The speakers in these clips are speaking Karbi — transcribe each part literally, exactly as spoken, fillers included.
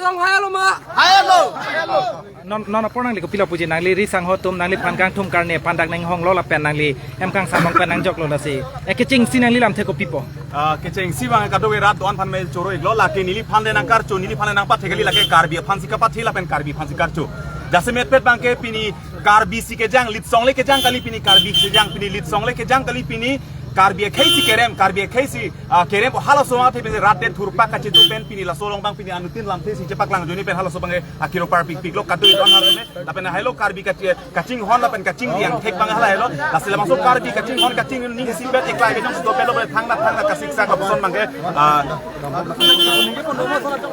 Song hai lo ma. Hai lo. Non non apor nangli kopilo puji, nangli ri sangho atum nangliphan kangthum karne aphan dak nanghonglo lapen nangli em kangsamong pen nangjoklo lasi. E kechengsi nangli lamthe kopipo? Ah, kechengsi abang kadokave rat do-an aphan me choro-iklo, lake neliphan le nangkarcho, neliphan le nangpathe kali, lake Karbi aphansi kapathe lapen Karbi aphansi karcho. Jasemetpet abangke pini Karbi si kejang, litsong le kejang kali pini, Karbi si kejang pini, litsong le kejang kali pini, Karbi akheisi kerem, Karbi akheisi, ah, kerem halaso athe pini rat det thurpak kachetu pen pini laso along abang pini anuttin lamthe si chepaklangjoine pen halaso abangke akiro parpikpiklo katu itu anhar ne. Lapen hailo Karbi kache-, kachinghon lapen kachingri angthek abang hala hailo. Lasi labangso Karbi kachinghon kachingri aning isipet eklai kejong sitopetlo pen thangta thangta kasiksak apuson abangke, ah,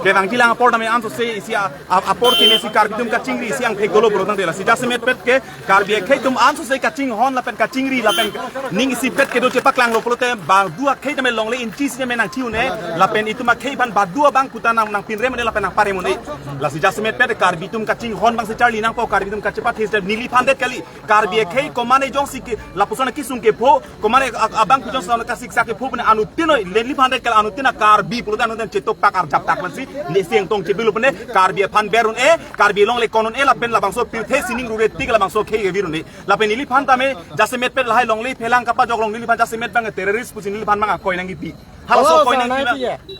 kevangjilang apor tame ansose isi a-, a-, apor keme si Karbi atum kachingri isi angthek dolo pulo tangte, lasi jasemetpet ke Karbi akhei atum ansose kachinghon lapen kachingri lapen aning isipet kedo chepaklanglo pulote badu akhei tame longle inchi si tame nangchi un-e, lapen itum akhei aphan badu abang kuta nang, nangpinrem un-e lapen nangparem un-e. Lasi jasemetpet Karbi atum kachinghon abangsi charli nangpo, Karbi atum kachepathe neliphan det kali. Karbi akhei komane jongsi ke lapuson akesung kepho, komane a-, abang kejong sa kasiksak kepho pene anuttin noi, neliphan det kali, anuttin a-Karbi pulote anuttin chetoktak arjaptak mansi, ne seng tong chebilu pene Karbi aphan ber un-e, Karbi along le kon un-e lapen labangso pirthe sining rure tik labangso akhei kevir un-e. Lapen neliphan tame jasemetpet lahai longle phelang kapajok along neliphan jasemet abang terrorist pusi neliphan abang akoi nangkipi. Halaso akoi nangkipi.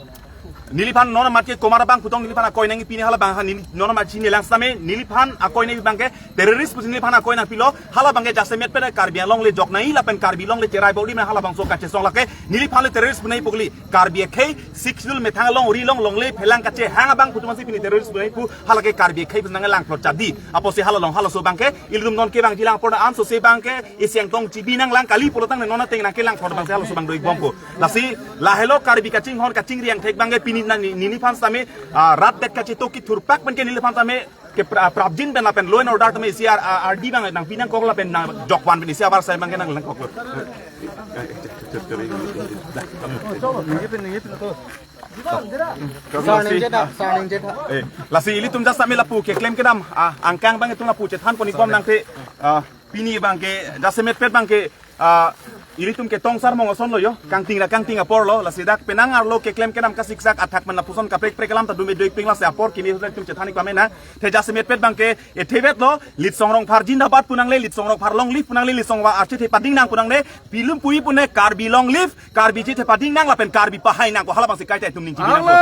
Neliphan non amat ke komar abang putong neliphan akoi nangkipi ne hala abang ha neli non amat chinilang sitame neliphan akoi nangkipi abangke terrorist pusi neliphan akoi nangpilo, hala abangke jasemetpet Karbi Anglong le jok nangji lapen Karbi along le cherai bodi me halabangso kachesong lake neliphan le terrorist pu nangji pu kali. Karbi akhei Sixth Schedule methang along ri along longle phelang kachehang abang putu mansi pini terrorist pu nangji pu, halake Karbi akhei pu nanglang plot chadi. Apotsi hala along halaso abangke ilitum non kevangjilang apor ansose abangke isi angtong chibi nanglang kali pulo tangte non ateng nangkelang apor abangsi halaso abang do-ikbompo. Lasi lahelo Karbi kachinghon kachingri angthek abangke pini na ne-, neliphan sitame, ah, rat det kachetu kethurpak pen ke neliphan sitame ke pra-, prapjin pen lapen law and order tame isi ar-, ar-, ardi abang nangpi nangkok lapen nangjokvan pen isi avarsai abangke nanglangkoklo. Sar ningje tha, sar ningje tha. Eh, lasi ilitum jasemet lapu keklem kedam, ah, angkang abang itum lapu chethan pon-ikbom nangte, ah, pini abangke jasemetpet abangke, ah, ilitum ke tongsar mong asonlo yo, kangting ra kangting aporlo, lasi dak penang arlo keklem kedam kasiksak athak pen lapuson kaprek prek alam ta dume do-ikping lasi apor kimi ilitum chethan-ik pame nang. The jasemetpet abangke ethevetlo, Litsong Rongphar jindabad pu nangle, Litsong Rongphar long live pu nangle, Litsong Rongphar archethe pading nang pu nangle, pilum pui pu ne Karbi long live, Karbi chethe pading nang lapen Karbi pahai nang ko halabangsi kaita itum ning chibi nang ko.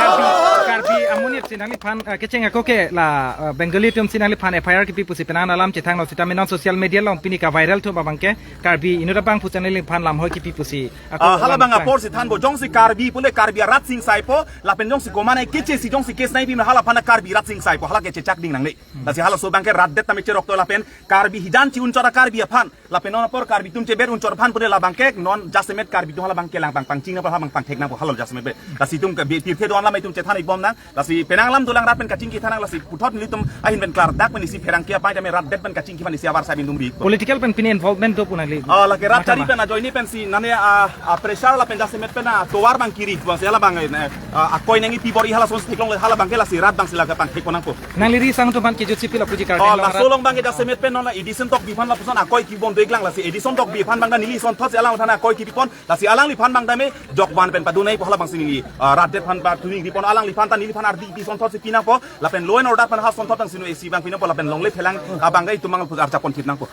Karbi, Karbi amonit si nangliphan, eh, kecheng ako ke la, eh, Bengali atum si nangliphan F I R kipi pusi penang alam chethanglo sitame non social media along pini ka-viral atum abangke Karbi inut abang pu channel liphan lamhoi kipi pusi. Ako ah, halabang alam apor si thanpo jongsi Karbi pule Karbi arat sing saipo, lapen jongsi komane keche si jongsi case nangpi me halaphan Karbi rat sing saipo, hala kechechak ding nangne. Lasi halaso abangke rat det tame cherokto lapen Karbi hijan chi-unchot a-Karbi aphan. Lapen non apor Karbi atum cheber unchot aphan pune labangke non jasemet Karbi atum halabangke lang pang pangching nangpo, halabang pangthek nangpo halo jasemet be. Lasi itum ke bi pirthe do-an lam itum chethan-ikbom nang. Lasi penang alam dolang rat pen kachingki than nang, lasi puthot nelitum ahin pen klardak pen isi pherangke apai tame rat det pen kachingki aphan isi avarsai bintum bi. Political pen pini involvement do pu nangli? Ah, lake rat mathama. Kari pen ajoine pensi nane, ah, ah, pressure lapen jasemet pen, ah, tovar abang kiri abangsi halabang, eh, ah, akoi nangkipi bor-i halason theklongle halabangke lasi rat abangsi lake pangthek pon nangpo. Nangli ri sang atum aphan kejut si pilo puji Karbi. Oh, Anglong laso arat. Along abangke jasemet pen non la Edison Tokbi aphan lapuson akoi kipon do-iklang, lasi Edison Tokbi aphan abangke neli asonthot si alangphan akoi kipipon, lasi alangliphan abang tame jokvan pen padu nangpo halabangsi neli, ah, rat det aphan padu nangpipon, alangliphan ta neliphan ardi pi asonthot si pi nangpo, lapen law and order aphan ha asonthot abangsi no isi abang pi nangpo lapen longle phelang abangke itum abang arjap pon thip nangpo.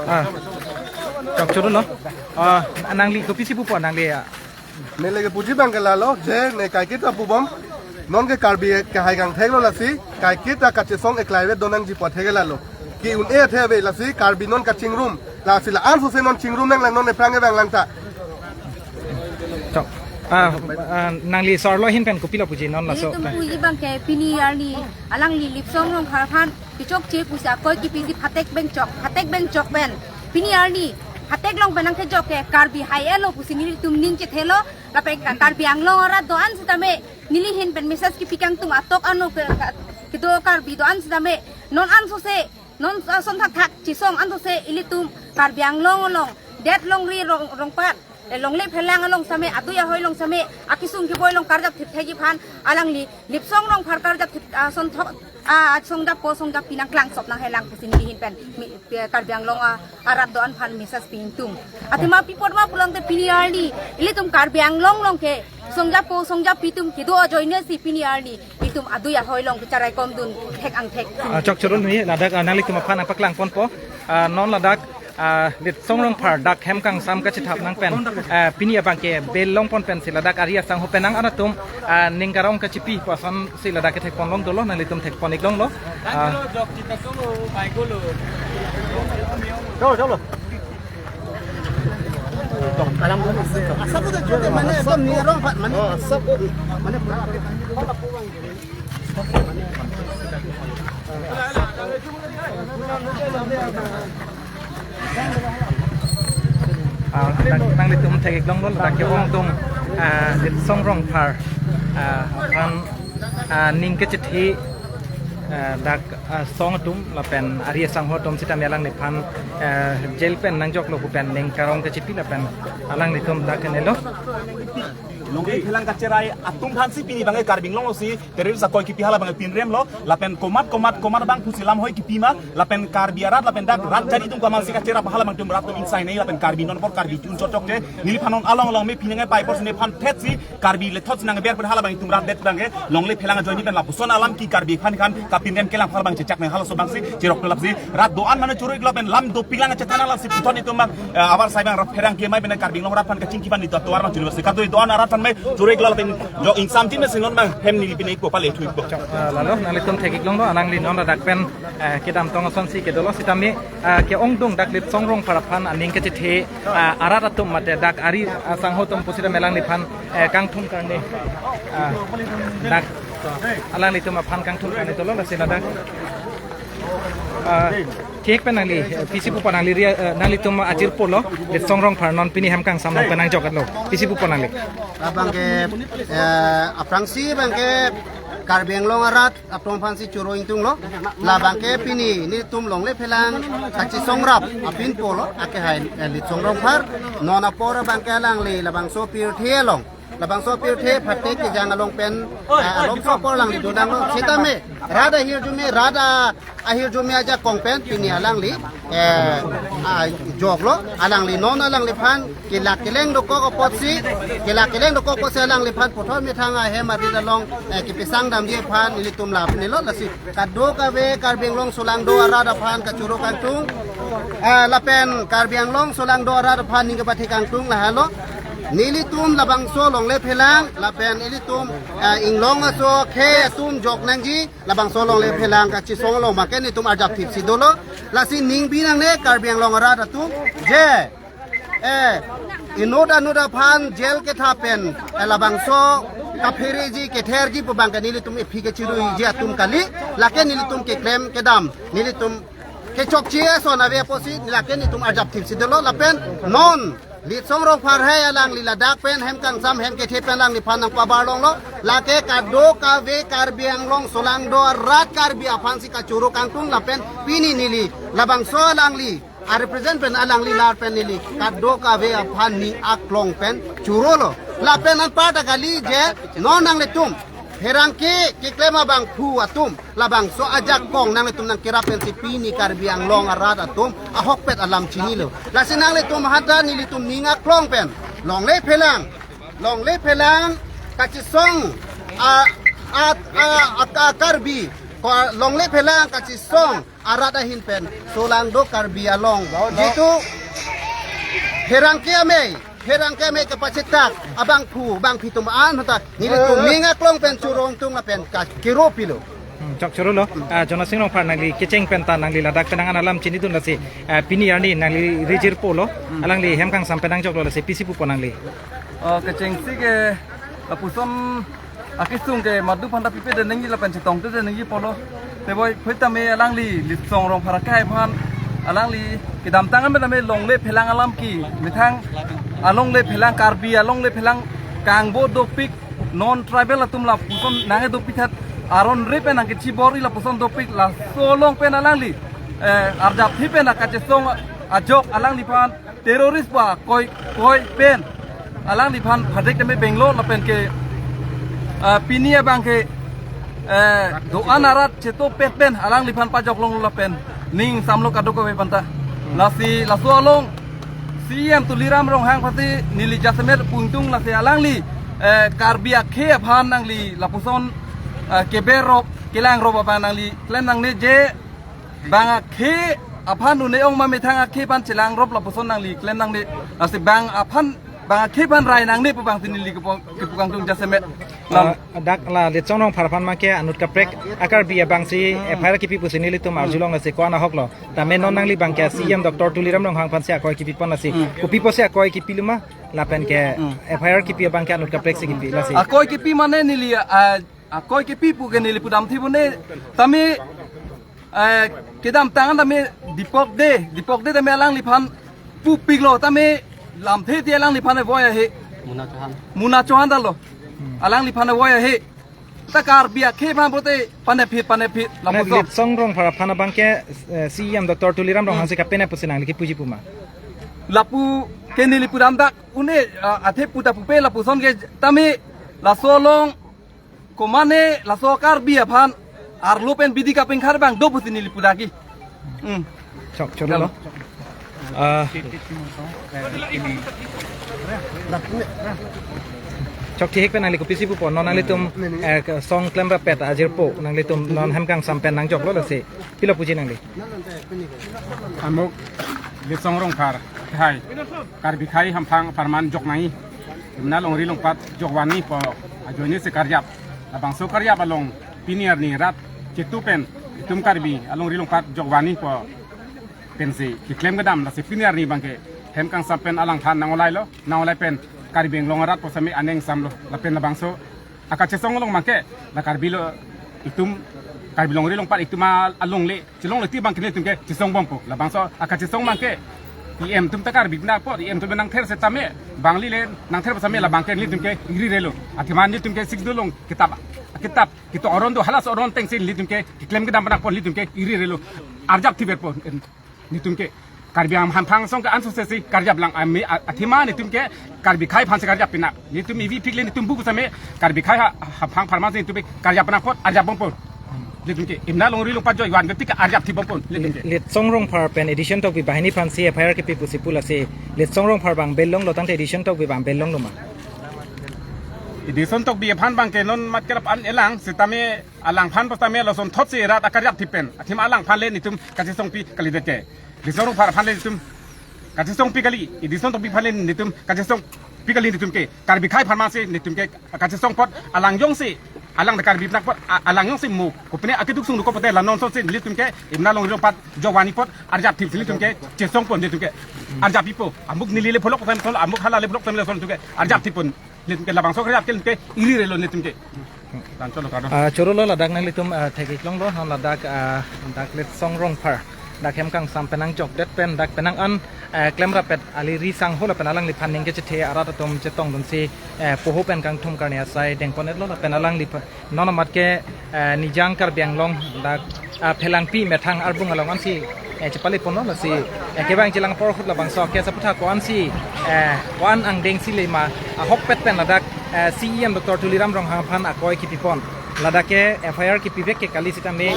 Ah. Chok choro no. Ah, nangli kopisi pupo nangli, ah, ne lake puji abangke lalo, je ne kaiketa pubom. Non ke Karbi kehai kangtheklo lasi, kaiketa kachesong eklaivet do nangji pu athe ke lalo. Ke-un-e athe ave lasi, Karbi non kachingrum. Lasi la-ansose non chingrum nanglang, non ephrang kevang lang ta. Chok. Ah, ah, nangli sarlo ahin pen kopilo puji non laso. Nelitum puji abangke pini arni alangli Litsong Rongphar aphan kechokche pusi akoi kipisi phatek bengchok, phatek bengchok pen. Pini arni phatek along pen nangkejok ke Karbi hai-elo pusi nelitum ning chethelo, lapen ka Karbi Anglong arat do-an sitame neli ahin pen message kipi kangtung atok ano ke, ka, kedo Karbi do-an sitame non ansose, non ason thakthak chesong ansose ilitum Karbi Anglong along det longri rong, rongpat, eh, longle phelang along sitame, adui ahoi along sitame, akesung keboi along karjap thip thekji aphan alangli Litsong Rongphar karjap thip, ah, asonthot Ah, songjapo songjapi nangklang sop nanghelang pusi neli ahin pen mi, pi- Karbi Anglong, ah, arat do-an aphan message pi ingtung. Athema pi apot ma pulote pini arni ilitum Karbi Anglong along ke songjapo songjapi atum kedo ajoine si pini arni itum adui ahoi along kecharai komdun thek angthek. Ah, chokchorun ni ladak, ah, nanglitum aphan nangpaklang ponpo. Ah, non ladak, ah, Litsong Rongphar dak hem kangsam kachethap nang pen, ah, pini abang ke bel long pon pensi ladak ari asangho pen nang-an atum, ah, ning karong kachipi pu asonsi ladak kethek pon long dolo, nanglitum thek pon ik longlo. Ah. Ah, nang, nanglitum thek ik longlo, ladak ke-ongdung, ah, Litsong Rongphar, ah, aphan, ah, ning kachethe, ah, dak, ah, song atum lapen ari asangho atum sitame alangliphan, ah, jail pen nangjoklo pu pen ning karong kachipi lapen alanglitum dak kenelo. Longle phelang kacherai atum aphansi pini abang ke Karbi Anglong alongsi terrorist akoi kipi hala abang pinrem lo, lapen komat komat komat abang pusi lam hoi kipi ma, lapen Karbi arat lapen dak rat jani atum kamansi kacherap hala abang atum rat atum insai nei, lapen Karbi non apor Karbi chun chot chokche, neliphan non along along me pini nge pai apor si nephan thet si Karbi lethot si nangber pen hala abang atum rat det abang ke longle phelang ajoine pen lapuson alam ke Karbi aphan kan kapinrem kelang hala abang chechak nang halaso abangsi cherok pelap si rat do-an mane choro ik lo pen lam dopik lang chethan hala si puthot itum abang, eh, abar sai abang rat pherangke mai pen Karbi Anglong arat aphan kachingki abang itum atovar abang choro si kado do-an arat aphan mai choro ik lo pen jo ingsam tin si non abang hem neli pin ikpo pale thu ikpo. Ah, lalo nanglitum thek ik longlo, alangli non ladak pen, eh, kedamtang asonsi kedolo sitame, eh, ke-ongdung dak Litsong Rongphar aphan aning kachethe, ah, arat atum mate dak ari asangho atum pusitame alangliphan, eh, kangthum karne, ah, dak alanglitum aphan kangthum karne dolo, lasi ladak, ah, kek pen nangli, eh, pisi pupo nangli ria, eh, nanglitum achirpo lo, Litsong Rongphar non pini hem kangsam nang pen nangjok lo, pisi pupo nangli. Labang ke, eh, aphrangsi abang ke Karbi Anglong arat atum aphansi choro ingtung lo. Labang ke pini nelitum longle phelang kachesong rap apinpo lo, ake hai, eh, Litsong Rongphar. Non apor abang ke alangli labangso pirthe along, labangso pirthe phatek kejang along pen, eh, along so apor alangli dodang lo. Sitame rat ahirjume, rat a- ahirjume ajakong pen pini alangli, eh, ajok lo, alangli non alangliphan kelak keleng dokok apotsi, kelak keleng dokok apotsi alangliphan puthot methang ahem arit along, eh, kepesang damji aphan nelitum lapen nelo, lasi kadokave Karbi Anglong solangdo arat aphan kachoro kangtung, eh, lapen Karbi Anglong solangdo arat aphan ning kepathe kangtung lahelo. Nelitum labangso longle phelang lapen ilitum, eh, inglong aso khei atum jok nangji, labangso longle phelang kachesong along abang ke nelitum arjap thip si dolo. Lasi ning bi nangne Karbi Anglong arat atum je, eh, inut anut aphan jail ketha pen, eh, labangso kaphereji ketherji pu abang ke nelitum ephi kechiruiji atum kali, lake nelitum keklem kedam, nelitum kechokche ason ave apotsi lake nelitum arjap thip si dolo lapen non Litsong Rongphar hai alangli ladak pen hem kangsam hem kethe pen alangliphan nangpabar longlo. Lake kadokave Karbi Anglong solangdo arat Karbi aphansi kachoro kangtung lapen pini neli labangso alangli arepresent pen alangli lar pen neli kadokave aphan ning aklong pen choro lo. Lapen anparta kali je non nanglitum pherangke keklem abangphu atum labangso ajakong nanglitum nangkerap pensi pini Karbi Anglong arat atum ahokpet alam chinilo. Lasi nanglitum hadak nelitum ning aklong pen longle phelang, longle phelang kachesong a, a, a, a, a Karbi, ko longle phelang kachesong arat ahin pen solangdo Karbi along jitu pherangke amei, pherangke amei kepachetak abangphu bangphi atum an hata nelitum ning aklong pen choro ingtung lapen ka kero pilo. Hmm, chokchoro lo. Ah, Jonasing Rongphar, nangli kecheng pen ta nangli ladak pen nang-an alam chinidun lasi, ah, pini arni nangli rijirpo lo. Hmm. Alangli hem kangsam pen nangjok lo lasi pisi pupo nangli. Oh, kechengsi ke lapuson akesung ke madu phanta pipe de nangji lapen chetong te de nangji pulo. Teboi phoi tame alangli Litsong Rongphar akai aphan alangli kedamtang ame tame longle phelang alam ke methang alongle phelang Karbi alongle phelang kangbo dopik non tribal atum lapuson nangke dopik hat aron re pen nangkechibor-i lapuson dopik laso along pen alangli, eh, arjap thip pen akachesong ajok alangliphan terrorist pa koi koi pen alangliphan phatek tame benglo lapen ke, ah, pini abang ke eh, do-an arat chetopet pen alangliphan pajok longlo lapen ning samlo kadokave aphanta. Lasi laso along C E M Tuliram Ronghang aphansi neli jasemet pu ingtung, lasi alangli, eh, Karbi akhei aphan nangli lapuson, eh, keberrop kelangrop aphan nangli klem nangne je bang akhei aphan un-e ong ma methang akhei aphan chelangrop lapuson nangli klem nangne. Lasi bang aphan, bang akhei aphan rai nangne pu abangsi neli kepu-, kepu kangtung jasemet. Lam. Ah, dak la Litsong Rongphar aphan abangke anut kaprek a-Karbi abangsi F I R kipi pusi nelitum arjulong, lasi ko-an ahoklo. Tame non nangli abangke C E M Doctor Tuliram Ronghang aphansi akoi kipipon, lasi kopi pusi akoi kipilo ma lapen ke F I R kipi abangke anut kaprek si kipi, lasi. Akoi kipi mane neli, ah, akoi kipi pu ke neli pudam thi bone tame, eh, kedamtang tame Dipok Dey, Dipok Dey tame alangliphan pupiklo tame lamthe ti alangliphan voi ahe. Muna Chauhan. Muna Chauhan ta lo. Alangliphan voi ahe. Ta Karbi akhei aphan pulote panephit, panephit. Mane lapuson. Litsong Rongphar aphan abangke, eh, C E M Doctor Tuliram Ronghang si kapenap pusi nangli kipuji pu ma? Lapu ke neli pudam dak un-e, ah, athe puta pupe lapuson ke tame laso along komane laso Karbi aphan arlo pen bidi kapingkhar abang do pusi neli pudak ke. Hmm. Chok, chok lo. Ah. Chok thihik pen nangli kopisi pupon, non nanglitum, eh, ke song klemrap pet ajirpo, nanglitum non hem kangsam pen nangjoklo, lasi pilo puji nangli? Amuk Litsong Rongphar, hai, Karbi akhei hamphang apharman jok nangji. Imna longri longpat jok vanji pu ajoine si karjap. Labangso karjap along pini arni rat chetu pen itum Karbi alongri longpat jok vanji pu pensi keklem kedam, lasi pini arni abangke hem kangsam pen alangphan nang-olailo, nang-olai pen Karbi Anglong arat pu sami aning samlo, lapen labangso akachesong along abangke la Karbi lo, itum Karbi longri longpat itum a-, alongle chelongle ti abangke nelitum ke chesong bompo. Labangso akachesong abangke E M atum ta Karbi nangpo, E M atum nangther setame bangli le nangther setame labangke nelitum ke iri relo. Athema nelitum ke six do along kitap, kitap, kitu aron do, halaso aron atengsi nelitum ke keklem kedam nangpo, nelitum ke iri relo. Arjap thiverpo. Nelitum ke Karbi Ang-, hamphang asong ke anso sesi karjap lang, ami a-, athema nelitum ke Karbi akhei aphansi karjap pinak. Nelitum ivi pikle nelitum bu same Karbi akhei ha-, hamphang apharman si nelitum ke karjap nangpo, arjap bompo. Nelitum ke imna longri longpat jok van ke tik arjap thi bompo nelitum ke. Litsong Rongphar pen Edison Tokbi banghini aphansi F I R kipi pusi pu, lasi Litsong Rongphar abang bel longlo tangte Edison Tokbi abang bel longlo ma? Edison Tokbi aphan abangke non mat kerap an elang setame alangphan pu tame lason thotsi rat akarjap thip pen. Athema alangphan le nelitum kachesongpi kalidet ke. Litsong Rongphar aphan le nelitum kachesongpi kali, Edison Tokbi aphan le nelitum kachesongpi kali, nelitum ke Karbi akhei apharman si nelitum ke kachesong apot alang jongsi, alang ta Karbi nangpot, a-, alang jongsi mo kopine akeduk sung duko pote la non sonsi nelitum ke imna longri longpat jok vanji apot arjap thip si nelitum ke chesongpo, nelitum ke arjap pipo. Amuk neli le pholok tem sol, amuk hala le pholok tem le sol, nelitum ke arjap thippo. Nelitum ke labangso karjap ke nelitum ke iri relo nelitum ke. Tan cholo kado. Ah, choro lo, ladak nanglitum, ah, thek-ik longlo, non ladak, ah, dak Litsong Rongphar dak hem kangsam pen nangjokdet pen dak penang an, eh, klemrap pet ali ri sangho lapen alangliphan ning kechethe arat atum chetongdunsi, eh, poho pen kangthum karne asai dengpon-etlo lapen alangliphan non amat ke, eh, Nijang Karbi Anglong dak, ah, Phelangpi methang arbung along ansi, eh, chepaleponlo, lasi, eh, kevang chelang apor ahut labangso ke saputhak ko-ansi, eh, ko-an angdengsi lema ahokpet pen ladak, eh, C E M Doctor Tuliram Ronghang aphan akoi kipipon. Ladak ke F I R kipivek ke kali setame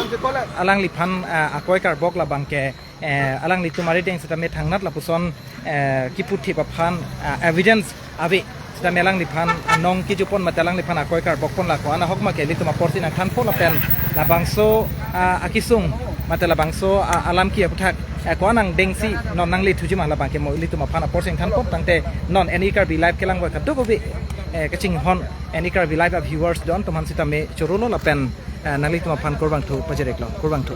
alangliphan, eh, akoi karbok labangke, eh, alanglitum arideng setame thangnat lapuson, eh, kiputhip aphan, eh, evidence ave setame alangliphan anong kijupon mate alangliphan akoi karbokpon, lako an ahok ma ke ilitum aporsi nangthanpo lapen labangso, ah, akisung mate labangso, ah, alam ki aputhak, eh, ko-an angdengsi non nanglethuji ma labangke mo ilitum aphan aporsi nangthanpo, tangte non Any Karbi Live kelang voi kadokave, eh, kachinghon Any Karbi Live a-viewers don atum aphan setame choro lo lapen, eh, nanglitum aphan kurvangthu pajir-iklo, kurvangthu.